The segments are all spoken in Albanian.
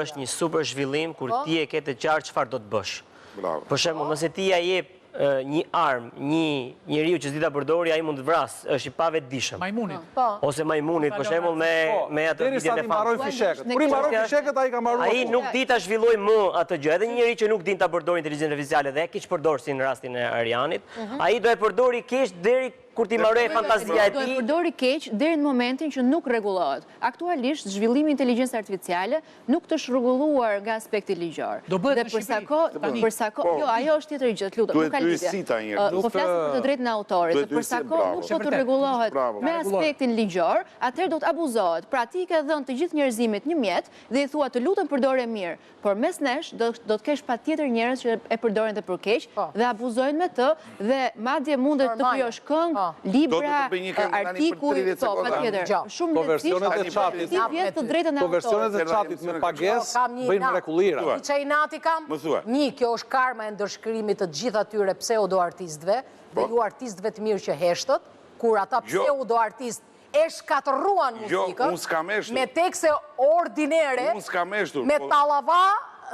Është një super zhvillim kur Po. ti e ke të qartë çfarë do të bësh. Bravo. Për shembull, nëse ti ja jep një armë një njeriu që s'di ta përdori, ai mund të vrasë, është i pavetëdijshëm. Majmunit. Po. Ose majmunit, për shembull me Po, me atë derisa videon e t'i mbarojnë famshme. fishekët. Kur i mbarojnë fishekët, ai ka mbaruar. Ai nuk di ta zhvillojë më atë gjë. Edhe një njeri që nuk din ta përdorë inteligjencën artificiale dhe e keqpërdor si në rastin e Arianit, Mhm. ai do e përdori keq deri Kur t'i mbarojë fantazia e Do e tij. përdori keq deri në momentin që nuk rregullohet. Aktualisht, zhvillimi i inteligjencës artificiale nuk është rregulluar nga aspekti ligjor. Do bëhet Dhe në për sa Shqipëri, kohë, tani. për sa kohë, Po. jo, ajo është tjetër gjë, të lutem, nuk Duhet ka hyjë lidhje. si ta një. Ë, Po flasim për të drejtën e autorit, Duhet dhe për hyjë sa si, kohë bravo. nuk do të Vërtet. rregullohet Bravo. me aspektin ligjor, atëherë do të abuzohet. Pra ti i ke dhënë të gjithë njerëzimit një mjet dhe i thua të lutem përdore mirë. Por mes nesh do do të kesh patjetër njerëz që e përdorin dhe për keq Po. dhe abuzojnë me të dhe madje mundet të Normale. krijosh këngë, Po. Do të libra, të bëj një këngë tani për artikuj, 30 po, sekonda. patjetër. Dëgjo. Shumë Po lehtësisht versionet e chatit, ti vjedh të drejtën e po versionet autorit. e chatit me pagesë Kam një bëjnë inat. mrekullira. Thua. Di ça inati kam? Më thua. Një, kjo është karma e ndëshkrimit të gjithë atyre pseudo-artistëve dhe Po. ju artistëve të mirë që heshtët, kur ata Jo. pseudo-artistë e shkatërruan Jo, muzikën unë s'kam heshtur. me tekste ordinere, Unë s'kam heshtur, me po- tallava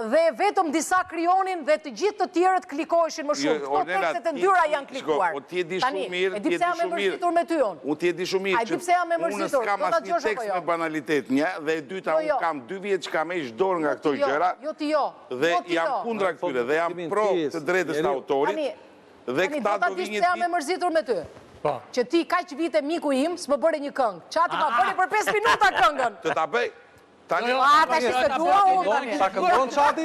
dhe vetëm disa krijonin dhe të gjithë të tjerët klikoheshin më Jo, shumë. Këto Ornella, tekstet e ti- ndyra janë shiko, klikuar. po ti e di Tani, shumë mirë, e di ti e pse di jam e shumë mirë. mërzitur me ty unë. Unë ti e di shumë mirë A e di pse jam e unë mërzitur? s'kam Do ta asnjë dëgjosh apo tekst jo? me banalitet, një, dhe e dyta Jo, unë jo. kam dy vjet që kam heq dorë nga këto Jo, gjëra, jo ti jo. dhe Jo ti jam jo. kundra këtyre, dhe jam Timin, pro ti, të drejtës të njeriu. autorit, Tani, dhe tani këta do ta do dish vi një pse jam e ditë mërzitur me ty. Po. Që ti kaq vite miku im, s'më bëre një këngë. Chati ma bëri për 5 minuta këngën. Të ta bëj. Tani Jo, jo, A, tash se dua unë tani. Ta këndon chati?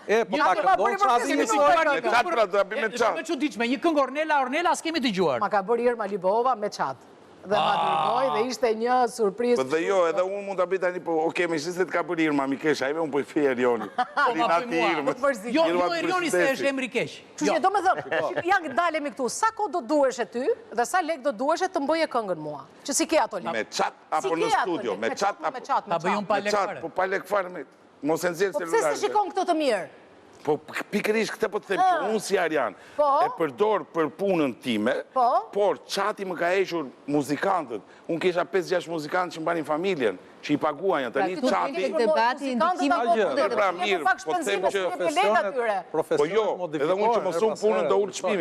E, po ta Chati ma këndon bëri për chati 5 një minuta Me chat pra, do ta bëj me chat. Shumë e çuditshme, një këngë Ornela, Ornela s'kemi dëgjuar. Ma ka bërë Irma Libohova me chat. Dhe ma dërgoi dhe ishte një surprizë. Po dhe jo, edhe unë mund ta bëj tani, po okay, me se të ka bërë Irma, mikesha ime, unë po i fej Erionit. Po ma bëj mua. Irmës. Jo, Irma jo të Erioni se përshëndesi. është emri i keq. Kështu Jo. që do me thënë, ja ndalemi këtu, sa kohë do duheshe ty dhe sa lek do duheshe të më bëje këngën mua? Që s'i ke ato lek. Me chat apo Si në ke ato studio? lek? Me chat me apo chat, me Ta bëj chat. unë pa Me lek chat, fare. po pa lek fare, me- mos e nxjerr Po pse celularin. s'e shikon këtë të mirë? Po pikërisht këtë po të them që unë si Arian Po. e përdor për punën time, Po. por chati më ka hequr muzikantët. Unë kisha 5-6 muzikantë që mbanin familjen, që i paguajnë. Tani Pra, këtu chati tek debati i ndikimit E pra mirë, po them që profesionet Po jo, edhe unë që mos um punën do ul çmimin.